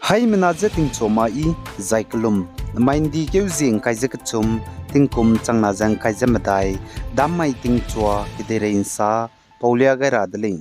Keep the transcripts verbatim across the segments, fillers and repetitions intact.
Haimena je tingchua ma i, zai kelum, mai ’ndi keu zie ’ngkai ze kechum, tingkum changna ze ’ngkai ze medai, dam mai tingchua kedeirei ’nsa, paulia gai ra de lei.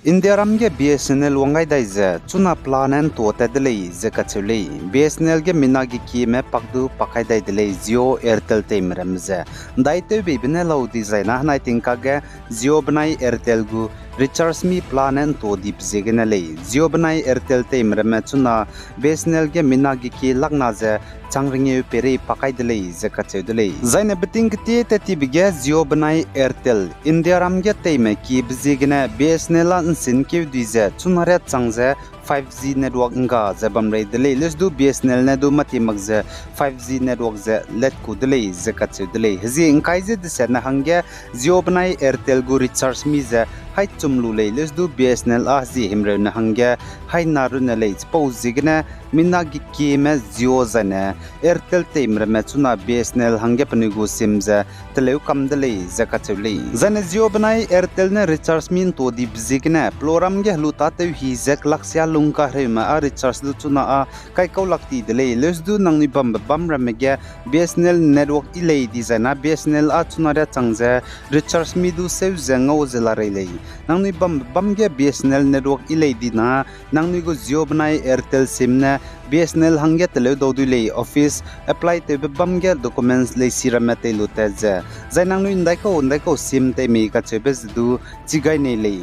Indiaram ge BSNL wang gai dai ze, chuna pelane ’ntua tat de lei ze kacheu lei. BSNL ge mina gekieme pak du pak kai dai de lei, Jio, Airtel teime ramme ze. ’Ndaitewbeibe ne lau dizai na henai tingkak ge Jio benai Airtel gu recharge mi pelane ’ntua dibe ziegene lei. Jio benai Airtel teime ramme chuna BSNL ge mina gekie lakna ze chang rengeu peirei pak kai de lei ze kacheu de lei. Zaine beting ketie tat tibe ge Jio benai Airtel Indiaram ge teime kiebe ziegene BSNL â ’nsinkeu di ze chuna riâ chang ze five G network ’ngga ze bam rei de lei. Leusdu BSNL ne du mâtie mak ze five G network ze let ku de lei ze kacheu de lei. Hezie ’ngkai ze desetne hangge Jio benai Airtel gu recharge mi ze haî chum lu lei. Leusdu BSNL â hezie himreune hangge haî na runne lei. Chipau ziegene mina gekieme Jio zaine Airtel teime ramme chuna BSNL hangge penui gu SIM ze teleu kam de lei ze kacheu lei. Zaine Jio benai Airtel ne recharge mi ’ntua dibe ziegene peloram ge helu tâtew hi ze kelaksia lung kahereume â recharge du chuna â kaikau lak ti de lei. Leusdu nangnui bambe bam ramme ge BSNL network yi lei dizai na BSNL â chuna riâ chang ze recharge mi du seu ze ngau ze la rei lei. Nangnui bambe bam ge BSNL network yi lei di na nangnui gu Jio benai Airtel SIM ne BSNL hangge teleu dau dui lei. Office apply tewbe bam ge documents leisi ramme tei lu tat ze, zai nangnui ’ndaikau ’ndaikau SIM tei mei kacheube ze du chi gai nei lei.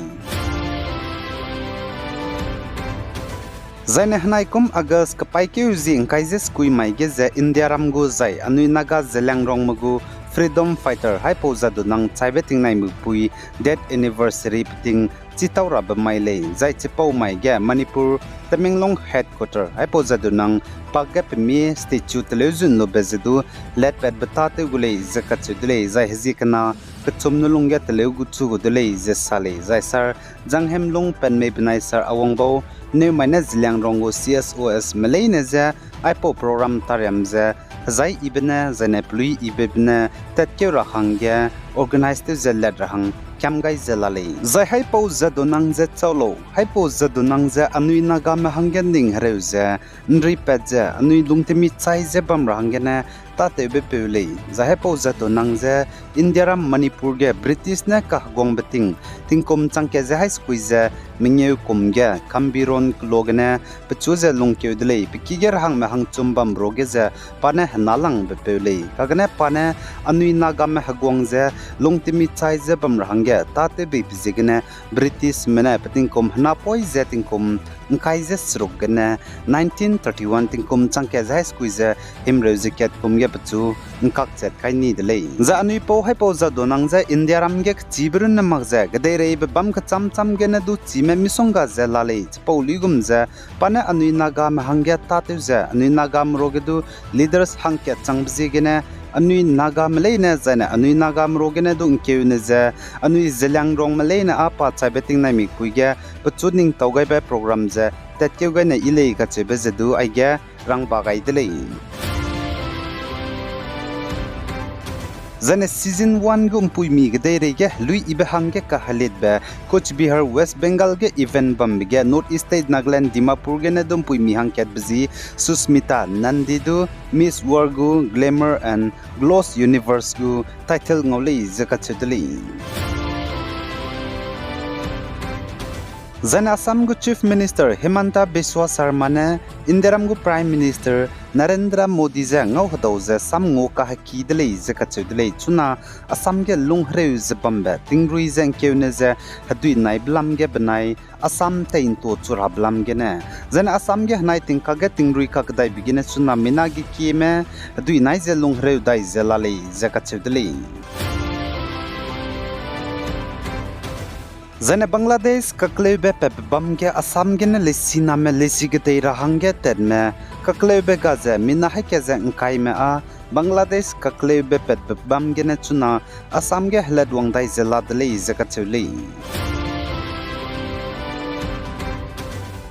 Zaine henai kum August kepaîkeu zie ’ngkai ze sekui mai ge ze Indiaram gu zai anui Naga Zeliangrongme gu freedom fighter haipau Jadonang chaibe tingnaimikpui death anniversary peting chitau rabe mai lei. Zai chipau mai ge Manipur Tamenglong headquarter haipau Jadonang pak ge pemie statue teleu zun lube ze du letpatbe tâtew gu lei ze kacheu de lei. Zai hezie kena kechum ne lung ge teleu gu chu gu de lei ze sa lei. Zai Sir Janghemlung Penmei benai Sir Awangbau Newmai ne Zeliangrong gu CSOs me leine ze aipau program tariam ze hezai yibe ne zaine pelui yibe ne tatkeu ra hangge organize tew ze lat ra hang kiam gai ze la lei. Zai haipau Jadonang ze chau lau, haipau Jadonang ze anui Nagame hangge ning hereu ze ’nripat ze anui lungtemi chai ze bam ra hanggene tâtewbe peu lei. Zai haipau Jadonang ze Indiaram Manipur ge British ne kaheguangbe ting, tingkum changkat ze haî sekui ze mengeu kum ge Kambiron keloa gene pechu ze lungkeu de lei. Pe ki ge rahangme hangchum bam ruage ze pa ne henalangbe peu lei. Kagene pa ne anui Nagame heguang ze lungtemi chai ze bam ra hangge tâtewbeibe ziegene Britishme ne pe tingkum henapoi ze tingkum ’ngkai ze seruk gene nineteen thirty-one tingkum changkat ze haî sekui ze himreu ze kat kum ge pechu ’ngkakchat kai ni de lei. Zai anui pau haipau Jadonang ze Indiaram ge kechibe runne mak ze kedeireibe bam kechâm châm gene du chime misongga ze la lei. Chipau luigum ze pa ne anui Nagame hangge tâtew ze anui Nagame ruage du leaders hangkat changbe ziegene anui Nagame leine zaine anui Nagame ruagene du ’ngkeune ze anui Zeliangrongme leine â pa chaibe tingnaimikpui ge pechu ningtau gaibe program ze tatkeu gaine yi lei kacheube ze du aige rangba gai de lei. Zaine season one gu ’mpuimi kedeirei ge heluiyibe hangge kahelitbe Cooch Behar West Bengal ge event bambe ge North East State Nagaland Dimapur gene du ’mpuimi hangkatbe zi Susmita Nandi du Miss World gu Glamour and Gloss Universe gu title ngau lei ze kacheu de lei. Zaine Assam gu Chief Minister Himanta Biswa Sarma ne Indiaram gu Prime Minister Narendra Modi je ngau hedau ze sam ngua kaheki de lei ze kacheu de lei. Chuna Assam ge lunghereu ze bambe tingrui ze ’ngkeune ze hedui naibe lam ge benai Assam tei ’ntua chu rabe lam gene, zaine Assam ge henai tingkak ge tingrui kakdaibe gene chuna mina ge kieme hedui nai ze lunghereu dai ze la lei ze kacheu de lei. Zaine Bangladesh kakleube patbe bam ge Assam gene leisiname leisi kedei ra hangge tatme kakleube ga ze mina haî ka ze ’ngkaime â Bangladesh kakleube patbe bam gene chuna Assam ge helatwang dai ze la de lei ze kacheu lei.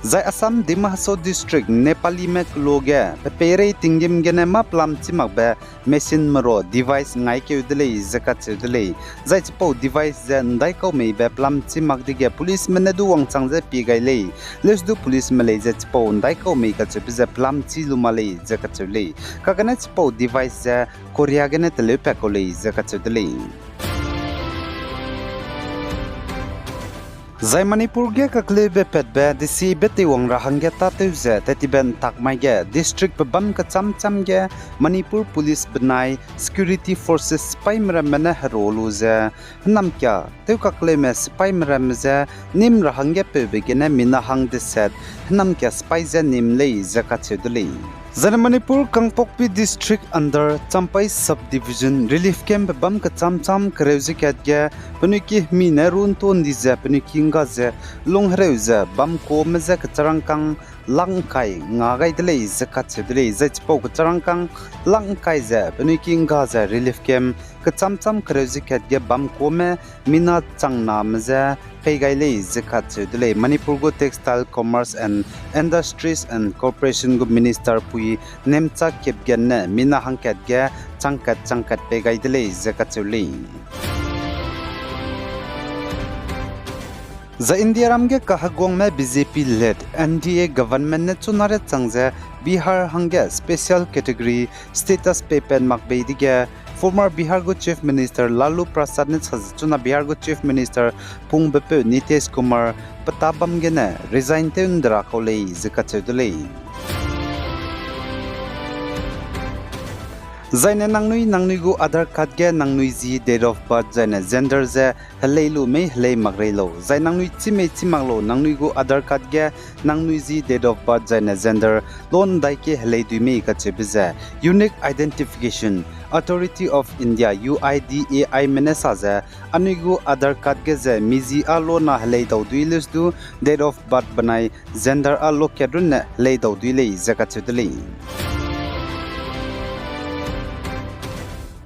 Zai Assam Dima Hasao District Nepalime kelo ge pepeirei tinggîm gene mâ pelam chî makbe machine mero device ngaikeu de lei ze kacheu de lei. Zai chipau device ze ’ndaikau meibe pelam chî mak dege policeme ne du wangchang ze pie gai lei. Leusdu policeme lei ze chipau ’ndaikau mei kacheube ze pelam chî lu ma lei ze kacheu lei. Kagane chipau device ze Korea gene teleupat kau lei ze kacheu de lei. Zai Manipur ge kakleube patbe desiebe teiwang ra hangge tâtew ze tattibe ’ntak mai ge district pebâm kechâm châm ge Manipur Police benai security forces sipaime ramme ne hero lu ze hênamkia tewkakleume sipaime ramme je nîm ra hangge peube gene mina hang deset hênamkia sipai je nîm lei ze kacheu de lei. Zaine Manipur Kangpokpi District under Champhai Subdivision relief camp pebâm kechâm châm kereu ze kat ge penui ki hemi ne runtuâ ’ndi ze penui ki ’ngga ze lung hereu ze bam kuame je kecharangkâng lak ’ngkai nga gai de lei ze kacheu de lei. Zai chipau kecharangkâng lak ’ngkai ze penui ki ’ngga ze relief camp kechâm châm kereu ze kat ge bam kuame mina changname je pei gai lei ze kacheu de lei. Manipur gu Textile, Commerce and Industries and Corporation gu Minister pui Nemcha Kipgen ne mina hangkat ge changkat changkat pei gai de lei ze kacheu lei. Zai Indiaram ge kaheguangme B J P led N D A government ne chuna riâ chang ze Bihar hangge special category status peipat mak bei dege former Bihar gu Chief Minister Lalu Prasad ne sa ze chuna Bihar gu Chief Minister pungbe peu Nitish Kumar petâ bam gene resign tew ’ndera kau lei ze kacheu de lei. Zaine nangnui, nangnui gu Aadhaar card ge nangnui zi, date of birth zaine gender ze helei lu mei helei mak rei lau. Zai nangnui chî mei chî mak lau, nangnui gu Aadhaar card ge nangnui zi, date of birth zaine gender lon ’ndaike helei dui mei kacheube ze Unique Identification Authority of India, U I D A I me ne sa ze, anui gu Aadhaar card ge ze mi zi â lona helei dau dui leusdu date of birth benai gender â lokat runne helei dau dui lei ze kacheu de lei.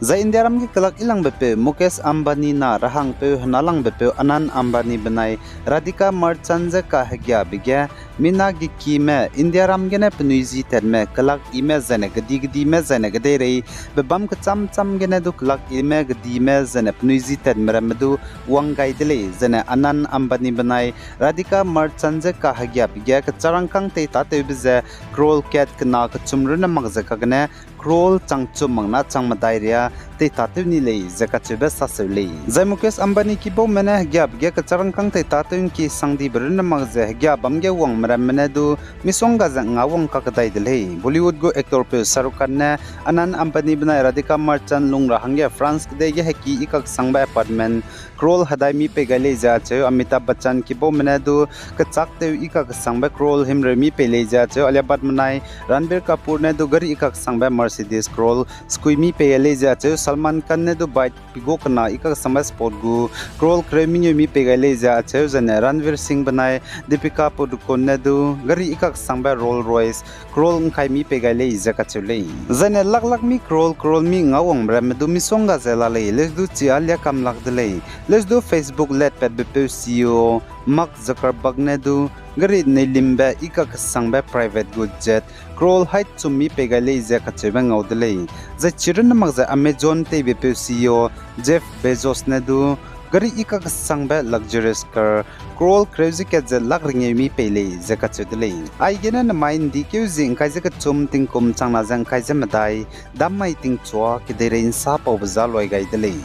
Zai Indiaram ge kelak yilangbe peu Mukesh Ambani na rahangpeu henalangbe peu Anant Ambani benai Radhika Merchant je kahegiabe ge mina gekime Indiaram gene penui zi tatme kelak yime zaine kedi kedime zaine kedeireibe bâm kechâm châm gene du kelak yime kedime zaine penui zi tatme ramme du wang gai de lei. Zaine Anant Ambani benai Radhika Merchant je kahegiabe ge kecharangkâng teitâtewbe ze crore kat kena kechum runne mak ze kagene crore changchum mak na chang medai riâ teitâtew ni lei ze kacheube saseu lei. Zai Mukesh Ambani kibaume ne hegiabe ge kecharangkâng teitâtew ’ngki sangdibe runne mak ze hegia bam ge wangme ramme ne du misongga ze ngawang kakdai de lei. Bollywood gu actor peu Shah Rukh Khan ne Anant Ambani benai Radhika Merchant lung ra hangge France kedei ge heki i kaksangbe apartment crore hedai mi pei gai lei ze acheu, Amitabh Bachchan kibaume ne du kechâktew i kaksangbe crore himreu mi pei lei ze acheu, Alia Bhatt benai Ranbir Kapoor ne du gari i kaksangbe Mercedes crore sekui mi pei gai lei ze acheu, Salman Khan ne du bike pigu kena i kaksangbe sport gu crore kereu mengeu mi pei gai lei ze acheu, zaine Ranveer Singh benai Deepika Padukone ne du gari i kaksangbe Rolls Royce crore ’ngkai mi pei gai lei ze kacheu lei. Zaine lak lak mi crore crore mi ngawangme ramme du misongga ze la lei, leusdu chi â liâ kam lak de lei. Leusdu Facebook latpatbe peu C E O Mark Zuckerberg ne du gari neilimbe i kaksangbe private gu jet crore hai chum mi pei gai lei ze kacheube ngau de lei. Zai chirunne mak ze Amazon teibe peu C E O Jeff Bezos ne du gari i kaksangbe luxurious car crore kereu ze kat ze lak rengeu mi pei lei ze kacheu de lei. Aigene nemai ’ndikeu zi ’ngkai ze kechum tingkum changna ze ’ngkai ze medai, dam mai tingchua kedeirei ’nsa paube za loi gai de lei.